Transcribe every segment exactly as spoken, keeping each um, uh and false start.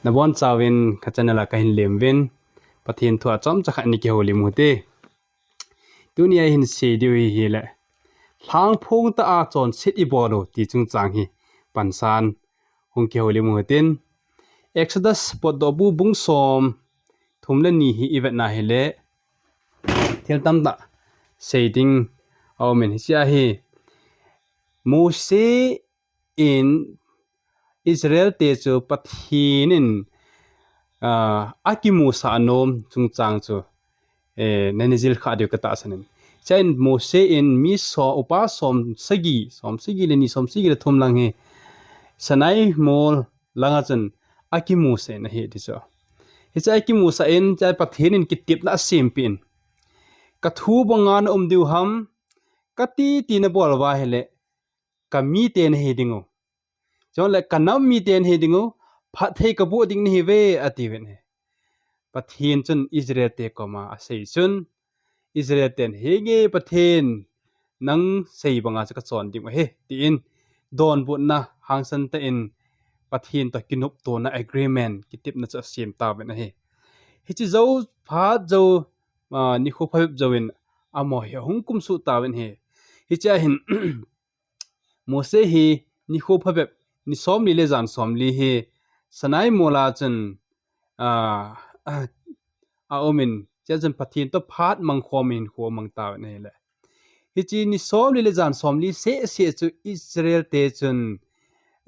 Nabon chauvin ka channel a kahin lem uvin. Pathen thu a chomcha khat ni kihoulim u hite. Tunia ihin sei diu hi hile, lhangphong tah a chonset ibol u ti chungchang hi pansan hung kihoulim u hitin. Exodus potdoh bu bung som thum le ni hi ivetna hile, thil tamtah sei ding aumin, hichea hi Mose in Israel te chu Pathen in, ah, akimusah nom chungchang chu, eh, nani jil kha diu katahsan in. Chuin Mose in mi som, upa som sagi, som sagi le ni, som sagi le thum lang hi Sinai mol langa chun akimusah in ahi ti chu. Hiche akimusah in, chua Pathen in kitepna asempeh in, ka thu banga na um diu ham, kati ti nabol uva ahile, ka mite nahi ding u. Chule ka nam mite nahi ding u, phatthei kaboh ding nahi uve, ati uvin ahi. Pathen chun Israel te koma asei chun, Israel ten, henge Pathen, nang sei banga chu kachon ding u ahi, tin donbutna hangsan tah in Pathen toh kinoptona agreement, kitepna chu asem tauvin ahi. Hiche jou phat jou, ah, nikho phabep jouvin amaho hi ahung kumsuh tauvin ahi. Hichea hin Mose hi nikho phabep, ni somli le jan somli hi Sinai mola chun, ah, ah, aumin, chua chun Pathen toh phat mangkhom in hinkho amang tauvin ahile. Hiche ni somli le jan somli seh seh chu Israel te chun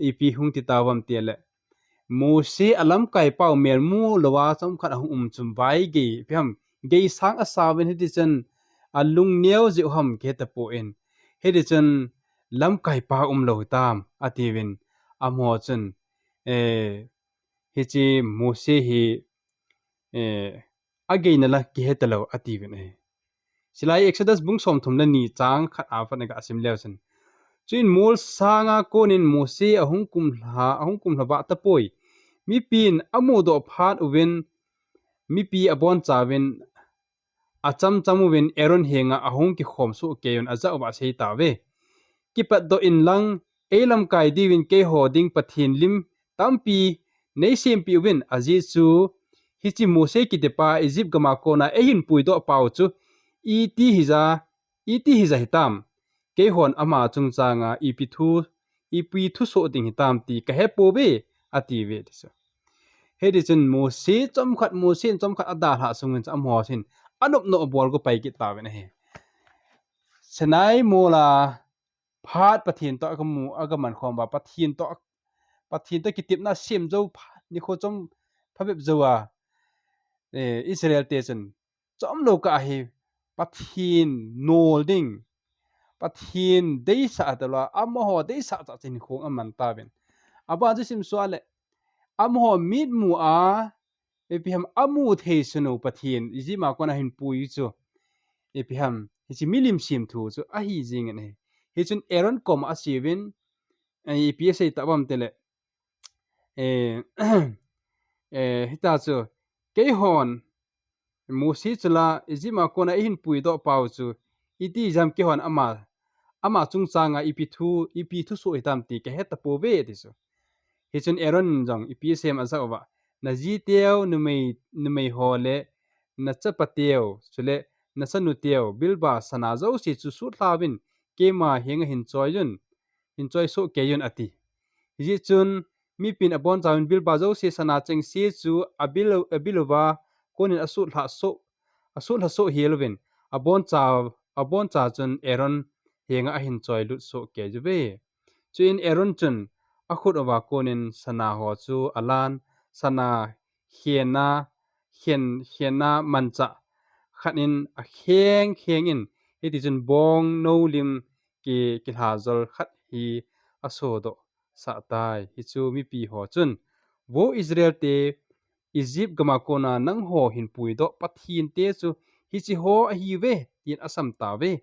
ipi hung ti tauvam tile, Mose alamkaipau melmu louva chomkhat ahung um chun vai gei, ipi ham, gei sang asauvin, hitichun alung neo jeh u ham kihe tapon, hitichun lamkaipa umlou hitam, atiuvin, amaho chun, eh, hiche Mose hi, eh, ageina la kihe talou, atiuvin ahi. Chulai Exodus bung somthum le ni chang khat a pat na gasim leu chun, chuin mol sanga konin Mose ahung kumlha, ahung kumlha vah tapoi. Mipin amudoh phat uvin, mipi abonchauvin, achamcham uvin Aaron henga ahung kikhom soh keiuvin ajah uva asei tauve. Kipatdoh inlang, eilamkai diuvin keiho ding Pathen lim tampi neisempeh uvin, ajeh chu hiche Mose kitipa Egypt gama kona eihin puidoh pau chu iti hija, iti hija hitam. Keihon ama chungchanga ipi thu, ipi thusoh ding hitam ti kahepouve, atiuve ti chu. Hitichun Mose chomkhat, Mose in chomkhat adalhah sungin chu amaho hin anop noh bol go pai kit tauvin ahi. Sinai mola phat Pathen toh agamu, agaman khom uva, Pathen toh, Pathen toh kitepna asem jou phat, nikho chom phabep jouva, eh, Israel te chun chomlou kah a hi Pathen nol ding, Pathen deisah talou, amaho deisah tah chun hinkho aman tauvin. Aban chu simsuh le, amaho mitmu a, ipi ham, amu thei sunu Pathen Egypt a kona ahin pui chu, ipi ham, hiche milim semthu chu ahi jingin ahi. Hichun Aaron koma aseiyuvin, eh, ipi asei tauvam tile, eh, eh, hita chu, keihon Mose chu la Egypt a kona eihin puidoh pau chu iti jam, keihon ama, ama chungchanga ipi thu, ipi thusoh hitam ti kahe tapouve ti chu. Hichun Aaron in jong ipi asei em ajah uva, najiteu, numei, numei ho le nachapateu, chule nachanuteu bilba sana jouse chu sutlhauvin, keima henga hin choiyun, hin choi soh keiyun ati. Hijeh chun mipin abonchauvin bilba jouse sana chengse chu abil, abil uva konin asutlha soh, asutlha soh hel uvin, aboncha, aboncha chun Aaron henga ahin choilut soh keiyuve. Chuin Aaron chun akhut uva konin sana ho chu alan, sana khenna, khen, khenna manchah khat in akheng kheng in, hitichun bongnou lim ki, kilhajol khat hi asodoh sah tai. Hichu mipi ho chun, vo Israel te, Egypt gama kona nangho hin puidoh Pathen te chu hiche ho ahiuve, tin asam tauve.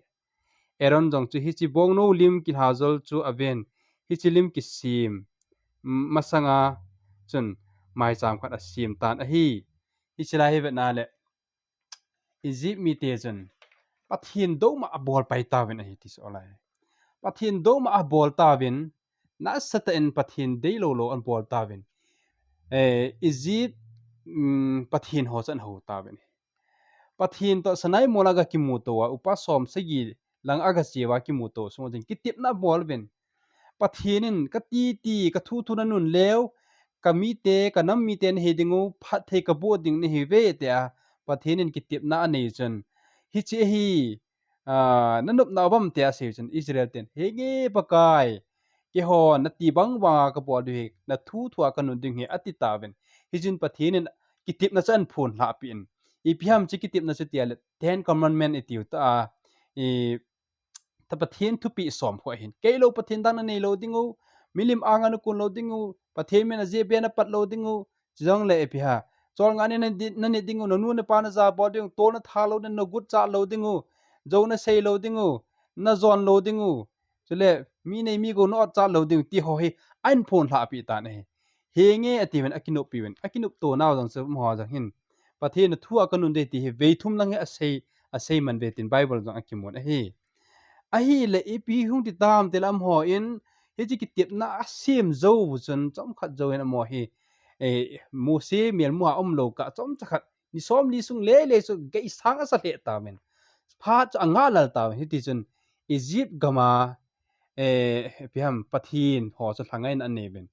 Aaron jong chu hiche bongnou lim kilhajol chu aven, hiche lim kisem, m-, masanga chun maicham khat asem tan ahi. Hiche lai hi vetna le, Egypt mite chun Pathen douma abol pai tauvin ahi ti chu lai. Pathen douma abol tauvin, nasatah in Pathen deilou lou abol tauvin. eh, Egypt, um, Pathen ho chu ahin hou tauvin. Pathen toh Sinai mol a aga kimuto a, upa som sagi lang aga cheuva kimuto sung a chun kitepna abol uvin. Pathen in kati ti, kathu thu nanun leu, kamite, kanam mite nahi diu, phatthei kaboh ding nahiuve tia Pathen in kitepna anei chun. Hiche hi, ah, nanopna uvam tia asei chun Israel ten, henge Pakai, keiho nati bang banga kabol diu ahi, nathu thua kanun diu ahi ati tauvin. Hichun Pathen in kitepna chu ahin phonlhah peh in. Ipi ham hiche kitepna chu tia le Ten Commandment itiu tah a, i, ta Pathen thupeh som khu ahin. Kei lou Pathen dang nanei lou diu, milim anga nakun lou diu, Pathen min a jeh a napat lou diu, chujongle ipi ham. Cholngah ni nane diu, nanu napa najabol diu, tol natha lou diu, naguchat lou diu, jou nasei lou diu, najon lou diu. Chule, mi nei mi gou na-otchat lou diu, ti ho hi, ahin phonlhah peh tan ahi. Henge atiuvin, akinoppi uvin, akinopto nau jong chu amaho jong hin. Pathen a thu a kanun ding ti hi, vei thum lang hi asei, asei man uve tin Bible jong akimun ahi. Ahile ipi hung ti tam tile amaho in, hiche kitepna asem jou chun, chomkhat jouvin amaho hi, eh, Mose melmu a umlou kah chomcha khat, ni som ni sung lele chu geisang asa lheh tauvin. Phat chu anga lal tauvin, hiti chun Egypt gam a, eh, ipi ham, Pathen ho chu lhangaina anei uvin.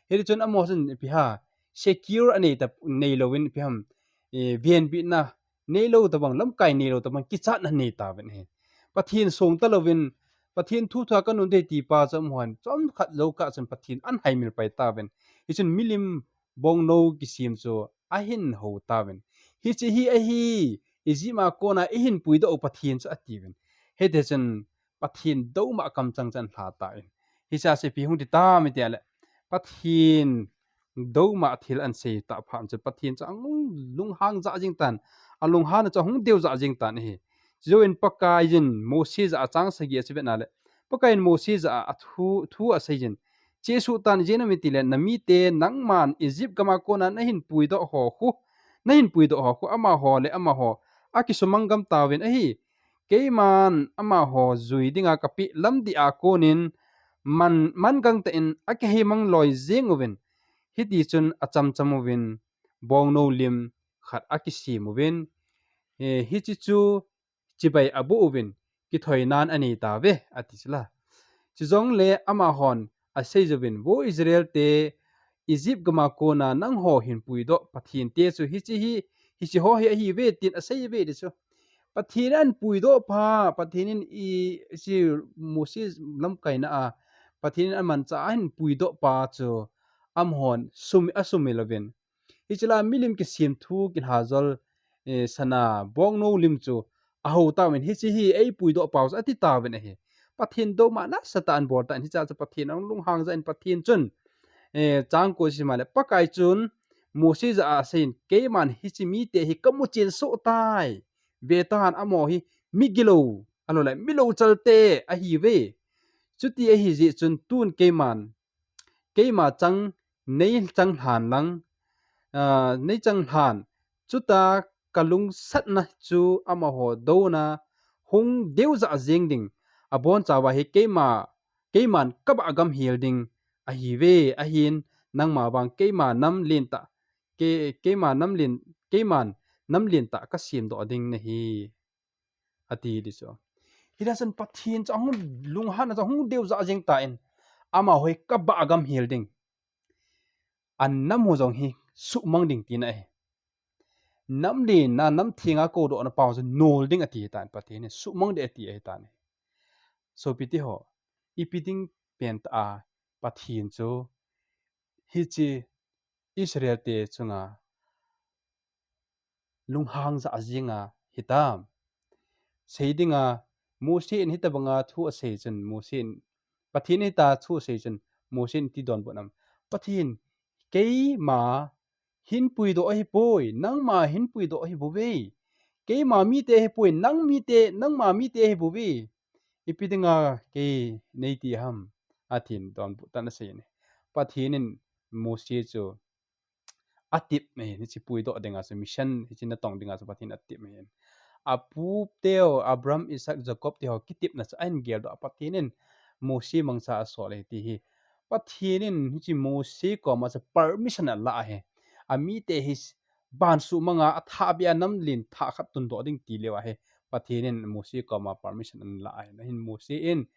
Hiti chun amaho chun ipi ham, secure anei ta, nei louvin ipi ham, eh, venbitna nei lou tabang, lamkai nei lou tabang, kichatna anei tauvin ahi. Pathen song ta louvin, Pathen thu thua kanun ding ti pa chu amahon, chomkhat jou kah chun Pathen ahin haimil pai tauvin. Hichun milim bongnou kisem chu ahin hou tauvin. Hiche hi ahi, Egypt a kona eihin puidoh u Pathen chu atiuvin. Hiti chun Pathen douma kamchang chu ahin lha tan. Hiche a chu ipi hung ti tam itile, Pathen douma thil ahin sei tah phat chun Pathen chu ahung lunghang jah jeng tan. Alunghanna chu ahung deu jah jeng tan ahi. Chujouvin Pakai in Mose jah a chang sagi a chu vet nale, Pakai in Mose jah a thu, thu asei jin. Chesuh tan, ijeh inem itile, namite nangman Egypt gam a kona nahin puidoh ho khu, nahin puidoh ho khu, amaho le amaho akisumang gam tauvin ahi. Keiman amaho jui dinga kapeh lamdih a konin man, man gangtah in akihei mang loi jeng uvin. Hiti chun achamcham uvin, bongnou lim khat akisem uvin. Eh, hiche chu chibai aboh uvin, kithoinan anei tauve, ati chula. Chujongle amahon asei jouvin, Vo Israel te, Egypt gam a kona nangho hin puidoh Pathen te chu hiche hi, hiche ho hi ahiuve, tin asei uve ti chu. Pathen in ahin puidoh pa, Pathen in i, hiche Mose lamkaina a, Pathen in amanchah a ahin puidoh pa chu, amahon sum, asumil uvin. Hiche la milim kisem thu kilhajol, eh, sana bongnou lim chu ahou tauvin, hiche hi eipuidoh pau chu ati tauvin ahi. Pathen douma nasatah in abol tan, hiche a chu Pathen ahung lunghang jah in Pathen chun, eh, chang ko sim a le, Pakai chun Mose jah a aseiyin, keiman hiche mite hi kamu chen soh tai. Vetan, amaho hi migilou, ahilou le milou chalte ahiuve. Chuti ahi jeh chun tun keiman keima chang, nei chang lhan lang, ah, nei chang lhan, chuta kalungsatna chu amaho douna hung deu jah jeng ding, abonchauva hi keima, keiman kabah gam hel ding ahiuve, ahin nangma vang keima nam lentah, ke-, keima nam len, keiman nam lentah kasemdoh ding nahi. Ati di chu. Hiti chun Pathen chu ahung lunghanna chu ahung deu jah jeng tan, amaho hi kabah gam hel ding. Anam ho jong hi suhmang ding tina ahi. Nam lenna, nam thenga koudohna pau chu nol ding ati tan, Pathen hi suhmang ding ati ahi tan. Sopite ho, ipi ding pentah a Pathen chu hiche Israel te chunga lunghang jah jenga hitam. Sei dinga, Mose in hitabanga thu asei chun, Mose in, Pathen in hita thu asei chun, Mose in iti donbut em? Pathen, keima hin puidoh ahipoi, nangma hin puidoh ahibouve. Keima mite ahipoi, nang mite, nangma mite ahibouve. Ipi dinga kei neiti ham? Atin donbut tan asei in. Pathen in Mose chu atep ahin, hiche puidoh dinga chu mission, hiche natong dinga chu Pathen atep ahin. Apu teu, Abraham, Isaac, Jacob te ho kitepna chu ahin geldoh a, Pathen in Mose mangcha asol ahi ti hi. Pathen in hiche Mose koma chu permission ala ahi. amite hi ban suhmanga athah bia nam len thah khat tundoh ding ti leu ahi. Pathen in Mose koma permission ahin la ahi. Ahin Mose in,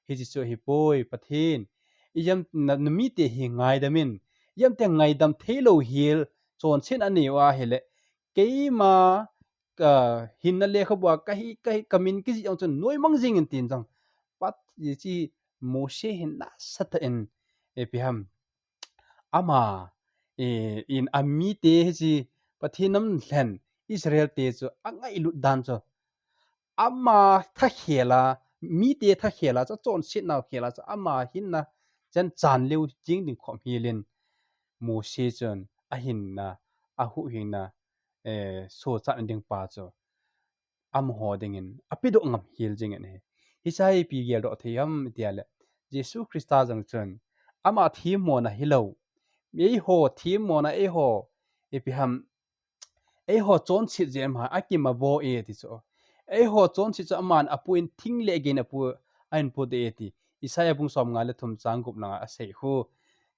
hiche chu ahipoi Pathen. Ijemtia na, namite hi ngaidam in, ijemtia ngaidam theilou hel, chonset anei u ahile, keima ka hinna lekhabua kahi, kahi, kamin kijih jong chun noimang jing in tin jong. Pat, hiche Mose hin nasatah in, ipi ham. Ama, eh, in amite hiche Pathen nam lhen Israel te chu angailut dan chu. Ama thakhel a, mite thakhel a chu, chonset nau khel a chu, ama hinna chan chan leu jing ding khom helin Mose chun ahinna, ahuhhingna, eh, sochatna ding pa chu amaho dingin apedoh ngam hel jing in ahi. Hiche hi ipi geldoh thei ham tia le, Jesu Christa jong chun ama themmona hilou, eiho themmona, eiho ipi ham, eiho chonset jeh ma akimavo e ti chu. Eiho chonset chu aman apu in, thing le gei in apu, ahin pu de e ti. Isaiah bung somnga le thum chang gup langa asei u.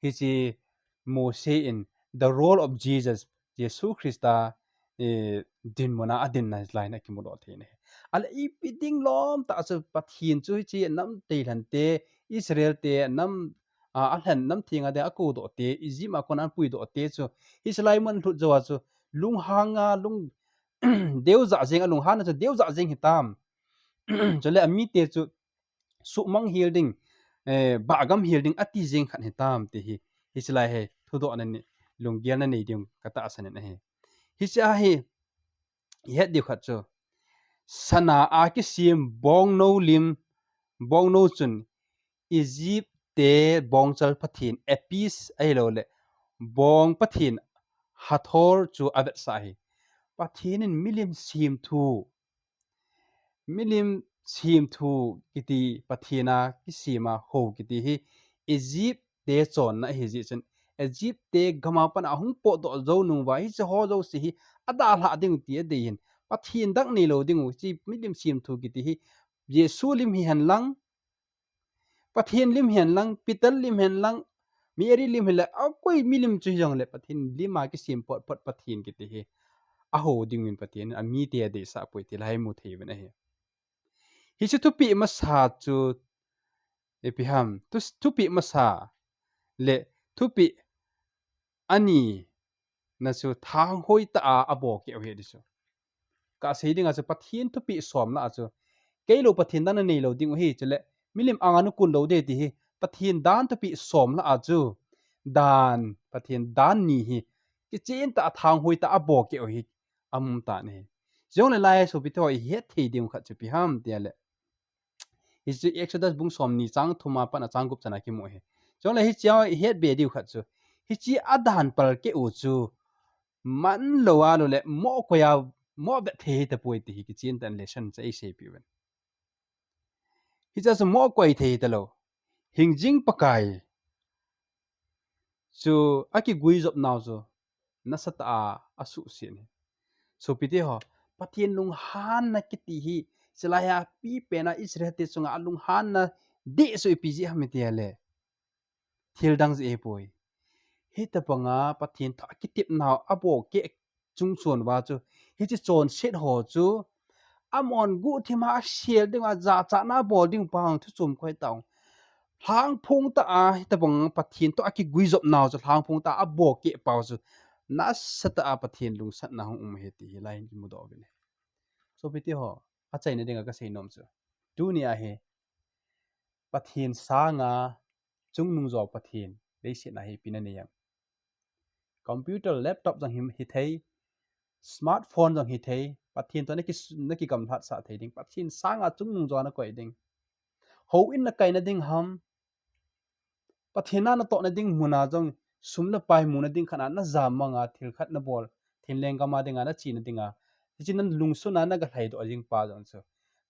Hiche Mose in the role of Jesus, Jesu Christa, eh, dinmuna adinna lai in akimudoh thei in ahi. Ahile ipi ding lom tah chu Pathen chu hiche nam thilhante, Israel te nam, a, alhen nam thenga ding akoudoh te, Egypt a kona apuidoh te chu, hiche lai mun lhut jou a chu, lunghang a, lung, deuja jeng a, lunghan a chu deuja jeng hitam. Chule amite chu suhmang hel ding, eh, bahgam hel ding ati jeng khat hitam ti hi, hiche lai hi thudohna nei, lunggelna nei ding katahsan in ahi. Hiche a hi, ihet diu khat chu, sana a kisem bongnou lim, bongnou chun Egypt te bongchal pathen Apis ahilouleh bong pathen Hathor chu avetsah ahi. Pathen in milim semthu, milim semthu kiti, Pathen a kisem a hou kiti hi Egypt te chonna ahi jeh chun, Egypt te gam a pat a hung potdoh jou nung uva hiche ho jouse hi adalhah ding u ti adei in, Pathen dang neilou ding u, hiche milim semthu kiti hi Jesu lim hihen lang, Pathen lim hihen lang, Peter lim hihen lang, Mary lim hihen lang, akoi milim chu hijongle Pathen lim a kisem potpot Pathen kiti hi ahou ding uvin Pathen in amite adeisah poi ti lai mu thei uvin ahi. Hiche thupeh masa chu ipi ham, thu, thupeh masa le thupeh ani na chu thanghoi tah a abohkeh u ahi ti chu. Kasei dinga chu Pathen thupeh som lah a chu, keilou Pathen dan nanei lou ding u ahi, chule milim anga nakun lou ding ti hi, Pathen dan thupeh som lah a chu, dan, Pathen dan ni hi kichen tah a thanghoi tah a abohkeh u hi aum tan ahi. Jongle lai sopite ho, ihet thei ding u khat chu ipi ham tia le, hiche Exodus bung somni chang thum a pat a chang gup chan a kimu ahi. Jongle hiche a ihet be diu khat chu, hiche a dan palkeh u chu manlou a lou le mohkoi a, mohvet thei hitapoi ti hi kichen tah in lesson chu eiseipeh uvin. Hiche chu mohkoi thei hitalou, hingjing Pakai chu akiguijop nau chu nasatah a asuhset ahi. Sopite ho, Pathen lunghanna kiti hi, chulai a pipen a Israel te chunga alunghanna deh chu ipi jeh ham tia le, thil dang jeh ahipoi. Hitobanga Pathen thu akitepnau abohkeh chungchon uva chu, hiche chonset ho chu amahon guhthima asel dinga, jachatna abol ding pa hung thu chom koi tah u. Lhangphong tah a hitobang Pathen thu akiguijopnau chu lhangphong tah a abohkeh pau chu nasatah a Pathen lungsatna hung um ahi ti hi lai hin kimudoh uvin ahi. Sopite ho, achaina dinga kasei nom chu, tunia hi Pathen sanga chungnungjo Pathen leiset a hi ipi nanei em? Computer, laptop jong hi, hithei, smartphone jong hithei, Pathen toh naki, nakigamlhatsah thei ding, Pathen sanga chungnungjo nakoi ding, houin nakaina ding ham, Pathen a natohna ding muna jong sum le pai muna ding khat a najamang a, thil khat nabol, thinleng gam a dinga nachena dinga, hiche nalungsun a nagalhaidoh jing pa jong chu,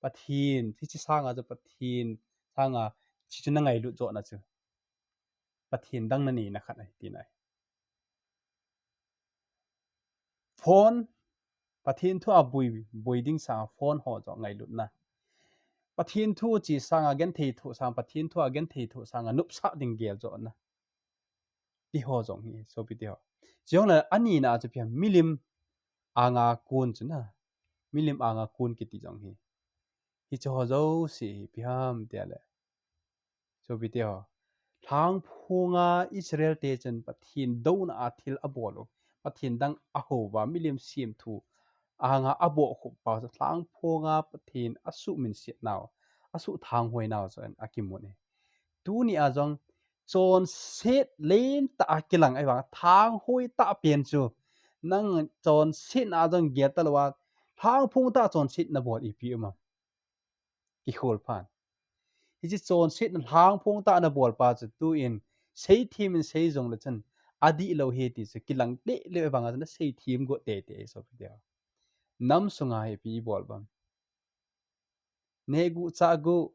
Pathen, hiche sanga chu Pathen sanga, hiche chu nangailut johna chu Pathen dang naneina khat ahi tina ahi. Phone, Pathen thu a boi, boi ding sanga phone ho jong ngailutna. Pathen thu che sanga, genthei thoh sanga, Pathen thu a genthei thoh sanga nopsah ding gel johna. Ti ho jong hi, sopite ho, Chule anina chu ipi ham, milim anga kun chu na. Milim anga kun kiti jong hi. Hiche ho jouse hi ipi ham tile, sopite ho, lhangphonga Israel te chun Pathen douna a thil abol u, Pathen dang ahouva, milim semthu anga abohkhup pa chu lhangphonga Pathen asuhminset nau, asuhthanghoinau chu akimun ahi. Tunia jong chonset lentah a kilang ahivanga thanghoi tah pen chu, nang chonsetna a jong gel talouva, lhangphong tah chonset nabol ipi um am? Kikhol phan. Hiche chonsetna lhangphong tah nabol pa chu tuin seithem in sei jongle chun adihlou ahi ti chu kilang tehleu ahivanga chun aseithem got teitei ahi sopite ho. Nam sunga hi ipi ibol uvem? Nehguh chahguh,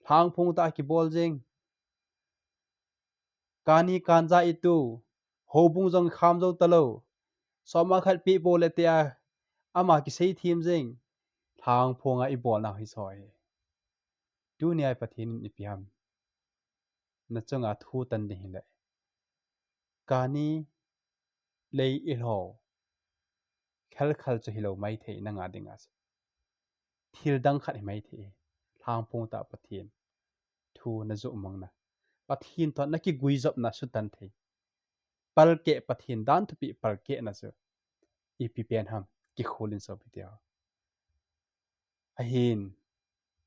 lhangphong tah kibol jing, kani kanja itu, houbung jong kham jou talou, soma khat peh pou le tia ama kiseithem jing, lhangphonga ibolnau hiche ho hi. Tunia Pathen in ipi ham, nachunga thu tan ding hile, kani lei ilhou, khelkhal chu hilou maithei nanga dinga chu. Thil dang khat hi maithei, lhangphong tah Pathen thu najoh mangna, Pathen toh nakiguijopna sutan thei, palkeh, Pathen danthupi palkehna chu ipi pen ham, kikhol in sopite ho. Ahin,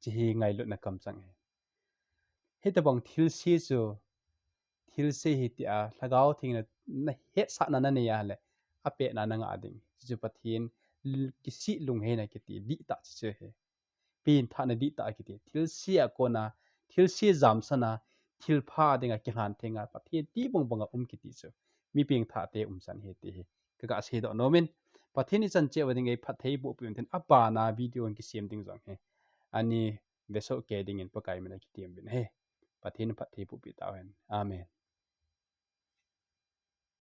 hiche hi ngailutna kamchang ahi. Hitobang thilse chu, thilse ahi tia Lhagao Theng in nahetsahna nanei a le, apetna nangah ding. Hichu Pathen kisih lungheina kiti dihtah chu chu ahi. Penthahna dihtah kiti. Thilse a kona, thilse jamsana, thilpha dinga kilhan thenga Pathen ti bangbanga um kiti chu mi pengthahte umchan ahi ti hi kaga seidoh nomin, Pathen ichan cheh uva ding eiphatthei bohpeh untin, abana video in kisem ding jong hi ani vesoh kei dingin Pakai mina kitem uvin ahi. Pathen in phatthei bohpeh tauhen. Amen.